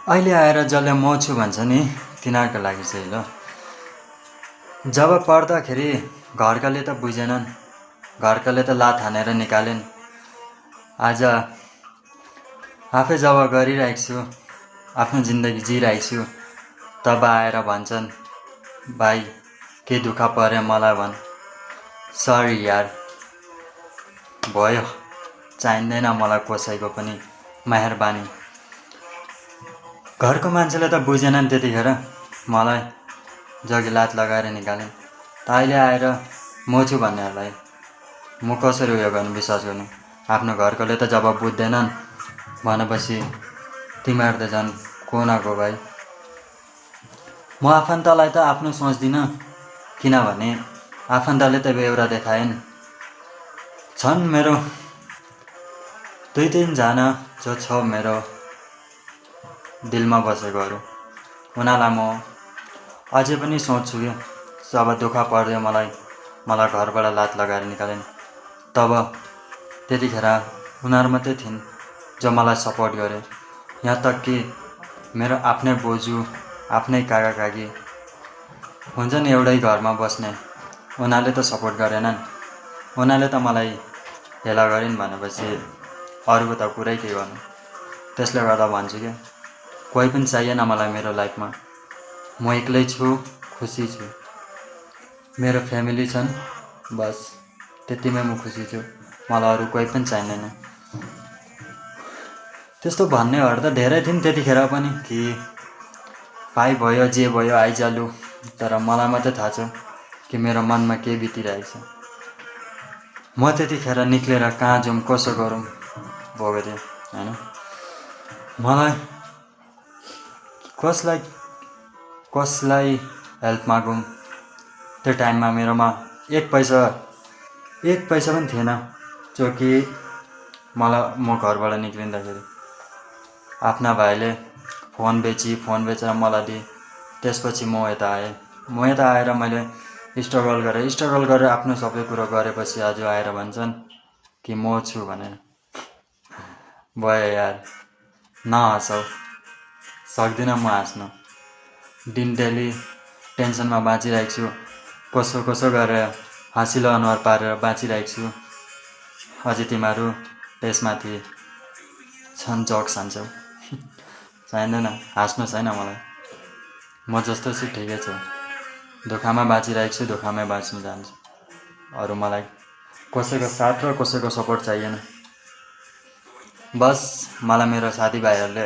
अहिले आएर जसले म छु भन्छ नि तिनीहरूको लागि चाहिँ ल। जब पढ्दाखेरि घरकाले त बुझेनन्, घरकाले त लात हानेर निकालेन्। आज आफै जब गरिरहेको छु, आफ्नो जिन्दगी जिइरहेको छु, तब आएर भन्छन् भाइ के दुःख पर्यो मलाई भन्। सरी यार, भयो, चाहिँदैन मलाई कसैको पनि मेहरबानी। घरको मान्छेले त बुझेनन् त्यतिखेर, मलाई जगी लात लगाएर निकालेन्। त अहिले आएर म छु भन्नेहरूलाई म कसरी उयो गर्नु, विश्वास गर्नु। आफ्नो घरकोले त जब बुझ्दैनन् भनेपछि तिमीहरू त झन् को न को भाइ। म आफन्तलाई त आफ्नो सोच्दिनँ, किनभने आफन्तले त बेहोरा देखाएन्। छन् मेरो 2-3 जना जो छ मेरो दिलमा बसेकोहरू, उनीहरूलाई म अझै पनि सोच्छु कि जब दुःख पर्यो मलाई घरबाट लात लगाएर निकालेन्, तब त्यतिखेर उनीहरू मात्रै थिइन् जो मलाई सपोर्ट गरे। यहाँ तक कि मेरो आफ्नै बोजू, आफ्नै काका काकी हुन्छ नि एउटै घरमा बस्ने, उनीहरूले त सपोर्ट गरेनन्। उनीहरूले त मलाई हेला गरिन् भनेपछि अरूको त कुरै के गर्नु। त्यसले गर्दा भन्छु कि कोही पनि चाहिएन मलाई मेरो लाइफमा। म एक्लै छु, खुसी छु। मेरो फ्यामिली छन्, बस त्यतिमै म खुसी छु। मलाई अरू कोही पनि चाहिँदैन। त्यस्तो भन्नेहरू त धेरै थिइन् त्यतिखेर पनि कि भाइ भयो जे भयो आइजालु, तर मलाई मात्रै थाहा छ कि मेरो मनमा के बितिरहेको छ। म त्यतिखेर निक्लेर कहाँ जाउँ, कसो गरौँ भएको थिएँ होइन। मलाई कसलाई हेल्प मागौँ, त्यो टाइममा मेरोमा एक पैसा पनि थिएन, जो कि म घरबाट निक्लिँदाखेरि आफ्ना भाइले फोन बेचेर मलाई दिए। त्यसपछि म यता आएँ। म यता आएर मैले स्ट्रगल गरेर आफ्नो सबै कुरो गरेपछि आज आएर भन्छन् कि म छु भनेर। भयो यार, नहाँसौ, सक्दिनँ म हाँस्न। दिन डेली टेन्सनमा बाँचिरहेको छु, कसो गरेर हाँसिलो अनुहार पारेर बाँचिरहेको छु। अझै तिमीहरू त्यसमाथि छन् जक्स हान्छौ। चाहिँदैन, हाँस्नु छैन मलाई। म जस्तो छु ठिकै छ। दुःखमा बाँचिरहेको छु, दुःखमै बाँच्नु चाहन्छु। अरू मलाई कसैको साथ र कसैको सपोर्ट चाहिएन। बस मलाई मेरो साथीभाइहरूले